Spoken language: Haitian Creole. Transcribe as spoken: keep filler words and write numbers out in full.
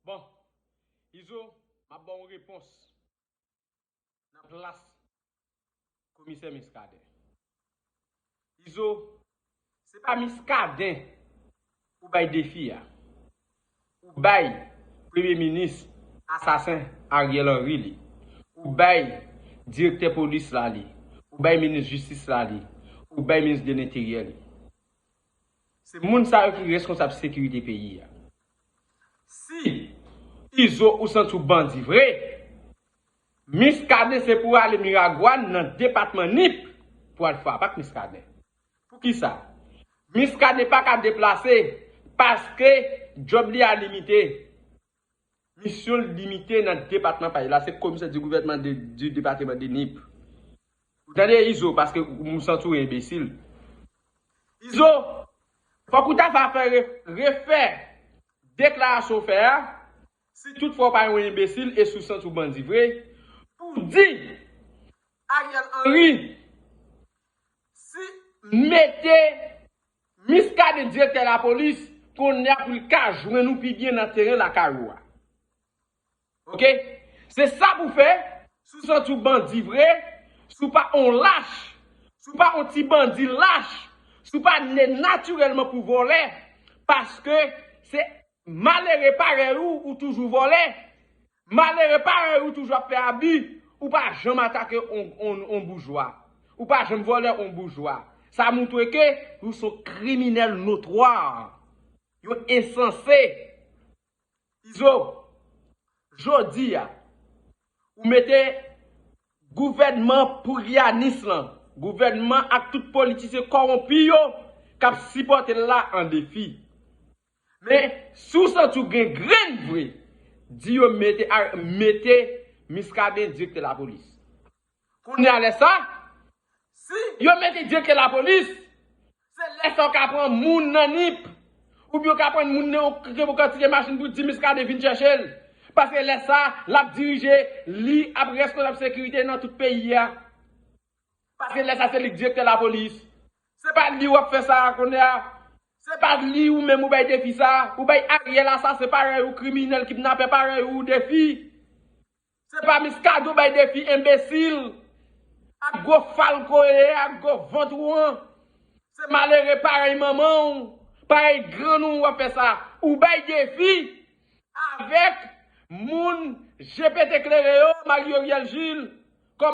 Bon, Izo, m ap ba w yon repons nan plas komisè Miskaden. Izo, se pa Miskaden ou bay defi a. Ou bay premye minis asasen Ariel Henry li. Ou bay direktè polis la li. Ou bay minis jistis la li. Ou bay minis de lenteryè li. Se moun sa yo ki reskonsab sekirite peyi a. Si Izo ou santi w bandi vre, Miskaden se pou ale Miragwàn nan depatman Nip pou al frape ak Miskaden. Poukisa? Miskaden pa ka deplase paske djòb li a limite. Misyon l limite nan depatman pa li. La se komisè di gouvènman de, di depatman de Nip. Ou tande Izo, paske ou santi w enbesil. Izo, fòk ou ta va fè re- refè deklarasyon w fè a, si toutfwa w pa yon enbesil e si w santi w bandi vre, pou di Ariel Henry si mete Miskaden direktè lapolis, kounye a pou l ka jwenn ou pi byen nan teren lakay ou a. Oke? Se sa pou fè, si w santi w bandi vre, si w pa on lach, si w pa on ti bandi lach, si w pa ne natirèlman pou vòlè, paske se malere parèy ou, ou toujou vòlè. Malere parèy ou toujou ap fè abi, ou pa janm atake on, on, on boujwa. Ou pa janm vòlè on boujwa. Sa montre ke ou se on kriminèl notwa. Yon ensanse. Izo, jodi a, ou mete gouvènman pouriyanis lan, gouvènman ak tout politisyen kòwonpi yo k ap sipòte l la an defi. Men, si w santi w gen grenn vre, di yo mete, a- mete Miskaden direktè lapolis. Kounye a lè sa, si yo mete direktè lapolis, se lè sa w ka pran moun nan Nip, oubyen w ka pran moun nan yon kantite machin pou di Miskaden vin chèche l. Paske lè sa, l ap dirije, li ap reskonsab sekirite nan tout peyi a. Paske lè sa, se li k direktè lapolis. Se pa li w ap fè sa a kounye a. Se pa li ou menm ou bay defi sa a. Ou bay Ariel asasen parèy ou kriminèl kidnapè parèy ou defi. Se pa Miskaden ou bay defi enbesil. Ak gwo falko ye, ak gwo vant ou an. Se malere parèy manman w, parèy grann ou w ap fè sa. Ou bay defi avèk moun je pete klere yo, Mario Riel Gilles.